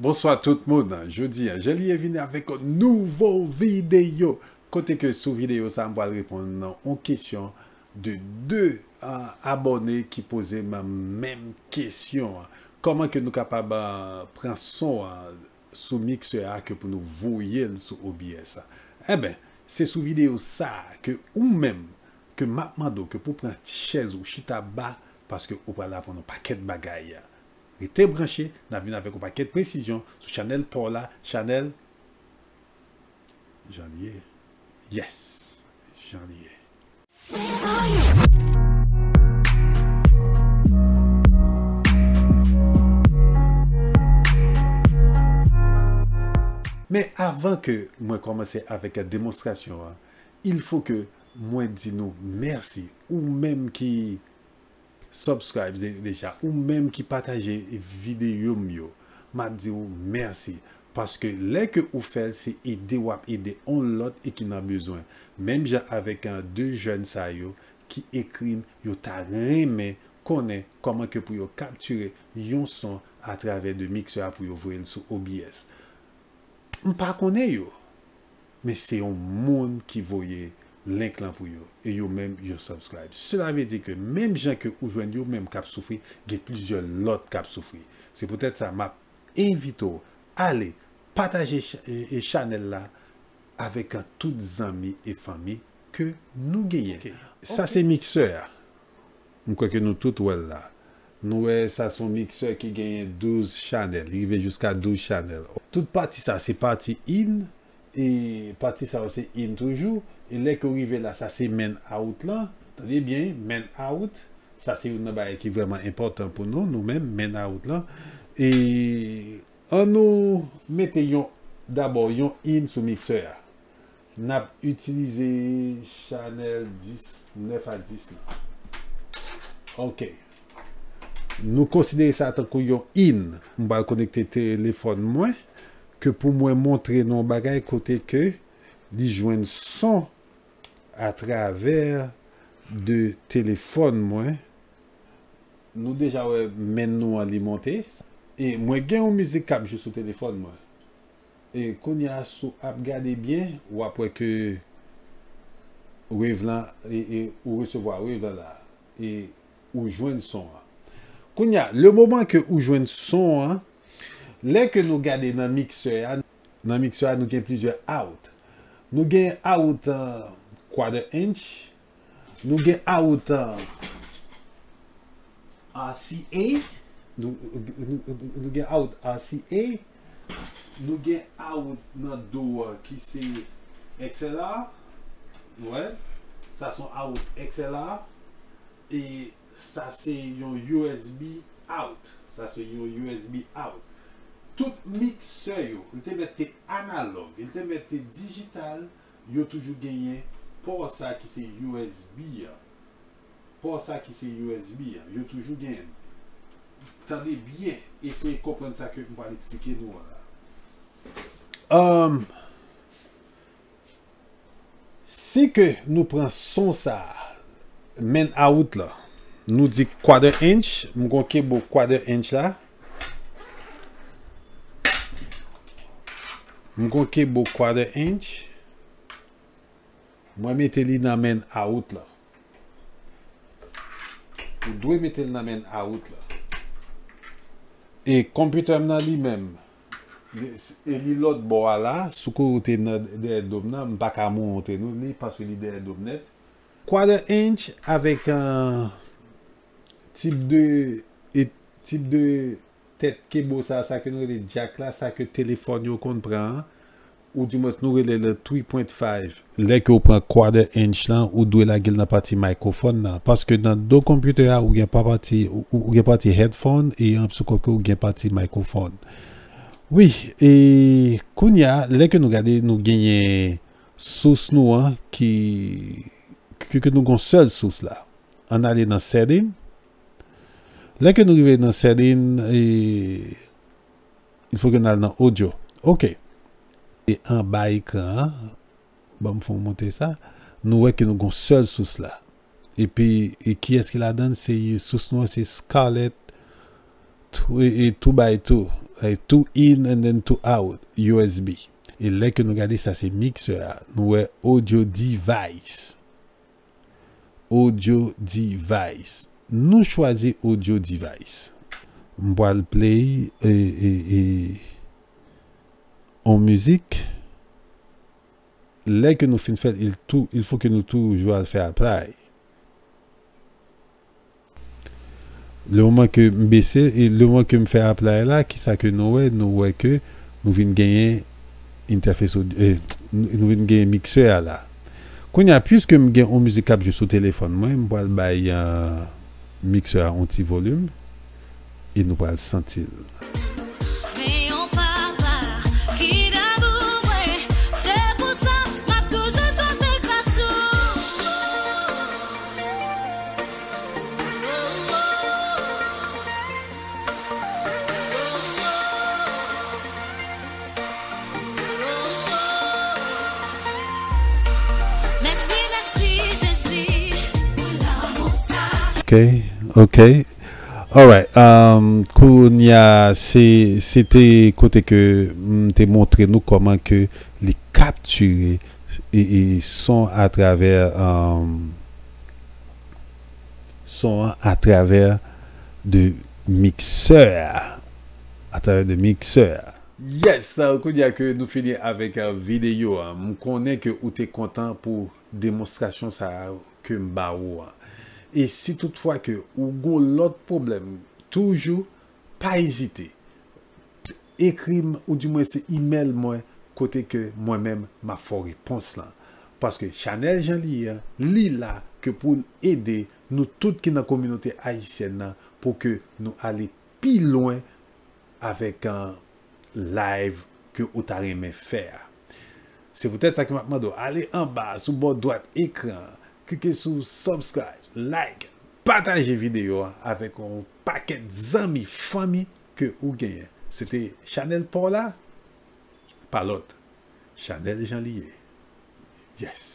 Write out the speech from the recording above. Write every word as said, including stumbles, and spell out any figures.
Bonswa tout moun. Jodi a, Jean Lié vini avèk yon nouvo videyo. Kote ke sou videyo sa, m pral reponn yon kesyon de de, ah, abòne ki poze m menm kesyon an. Kòman ke nou kapab, ah, pran son an sou miksè a ke pou nou voye l sou O B S a? Enben, se sou videyo sa a ke ou menm, ke m ap mande w ke pou pran ti chèz ou chita ba, paske ou pral aprann yon pakèt bagay. Rete branche, n ap vin avèk yon pakèt presizyon sou chanèl pa w la, chanèl Jean Lié. Yes, Jean Lié. Men avan ke mwen kòmanse avèk demonstrasyon an, il faut que mwen di nou mèsi, ou menm ki subscribe de-, deja, ou menm ki pataje videyo m yo, m ap di w mèsi. Paske lè ke ou fè l, se ede w ap ede on lòt e ki nan bezwen. Menm jan avèk, eh, de jèn sa yo ki ekri m, yo ta renmen konnen kòman ke pou yo kaptire yon son atravè de miksè a pou yo voye l sou O B S. M pa konnen yo, men se yon moun ki voye link lan pou yo, e yo menm yo subscribe. Cela veut dire que menm jan ke ou jwenn yo menm k ap soufri, gen plizyè lòt k ap soufri. Se poutèt sa m ap envite w ale pataje ch-, e, e chanèl la avèk tout zanmi e fanmi ke nou genyen. Ok. Sa se miksè a. M kwè ke nou tout wè l la. Nou wè sa se yon miksè ki genyen douz chanèl. Li rive jiska douz chanèl. Tout pati sa se pati in, e pati sa yo se in toujou. E lè ke w rive la, sa se main out lan. Tande byen, main out. Sa se youn nan bagay ki vrèman enpòtan pou nou, nou menm, main out lan. E ann nou mete yon, dabò yon in sou miksè a. N ap itilize chanèl dis, nèf a dis lan. Ok. Nou konsidere sa tankou yon in. M pral konekte telefòn mwen ke pou mwen montre nou yon bagay kote ke li jwenn son atravè de telefòn mwen. Nou deja wè main nou an li monte. E mwen gen yon mizik k ap jwe sou telefòn mwen. E kounye a, si w ap gade byen, w ap wè ke wave lan, e, e ou resevwa wave lan la. E ou jwenn son an. Kounye a, le moman ke ou jwenn son an, lè ke nou gade nan miksè a, nan miksè a, nou gen plizyè out. Nou gen out, uh, quarter inch, nou gen out, uh, R C A, nou, nou, nou, nou gen out R C A, nou gen out nan do a ki se X L R, nou wè, sa se yon out X L R, e sa se yon U S B out, sa se yon U S B out. Tout miksè yo, li te mèt te analòg, li te mèt te dijital, yo toujou genyen pò sa ki se U S B a. Pò sa ki se U S B a, yo toujou genyen. Tande byen, eseye konprann sa ke m pral eksplike nou an la. Um, si ke nou pran son sa, main out la, nou di quarter inch, m gon kebo quarter inch la. M gon kebo quarter inch. Mwen mete li nan main out la. Ou dwe mete l nan main out la. E konpitè m nan li menm, li, e li lòt bò a la, sou kote m nan dèyè do m nan, m pa ka montre nou li paske li dèyè do m nèt. Quarter inch avèk, euh, tip de, e tip de tèt kebo sa, sa ke nou rele jack la, sa ke telefòn yo konn pran an, ou dimwens nou rele l three point five. Lè ke w pran quarter inch lan, ou dwe lage l nan pati microphone nan, paske nan do konpitè a, ou gen pa pati, ou, ou gen pati headphone, e an sou kote ou gen pati microphone. Wi, e kounye a, lè ke nou gade, nou genyen sous nou an ki, ke, ke nou gon sèl sous la. Ann ale nan setting. Lè ke nou rive nan setting, e, il faut que n al nan audio. Ok. E anba ekran an, ban m fè w montre sa. Nou wè ke nou gon sèl sous la. Epi, e kiyès ki ladann? Se sous nou an, se Scarlett Two, e, e Two by Two. Like, two in and then two out, U S B. E lè ke nou gade sa, se mixer a. Nou wè audio device. Audio device. Nou chwazi audio device. M pral play e, e, e, on mizik. Lè ke nou fin fè l, il tou, il faut que nou toujou al fè apply. Le moman ke m bese, e le moman ke m fè apply la, kisa ke nou wè? Nou wè ke nou vin genyen interface audio, eh, nou vin genyen mixer a la. Kounye a, puiske m gen yon mizik k ap jwe sou telefòn mwen, m pral bay, euh, mixer a yon ti volim e nou pral santi l. Men yon papa ki dabou mwen, se pou sa m ap toujou chante gras ou. Mèsi, mèsi, Jezi, pou lanmou sa. Ok, ok. Alright. Um, kounye a, se, se te kote ke m te montre nou kòman ke li kaptire e, e son atravè, um, son an atravè de mixer. Atravè de mixer. Yes, uh, kounye a ke nou fini avèk, uh, videyo a, m konnen ke ou te kontan pou demonstrasyon sa a ke m ba ou an. E si toutfwa ke ou gon lòt pwoblèm, toujou pa ezite. Ekri m, oudimwen se email mwen, kote ke mwen menm m ap fè w repons lan. Paske chanèl jan li ye an, li la ke pou l ede nou tout ki nan kominote ayisyèn nan pou ke nou ale pi lwen avèk, uh, live ke ou ta renmen fè a. Se poutèt sa ke m ap mande w, ale anba, sou bò dwat ekran, klike sou subscribe, like, pataje videyo a avèk yon pakèt zanmi, fanmi ke ou genyen. Se te chanèl pa w la, pa lòt. Chanèl jan li ye. Yes.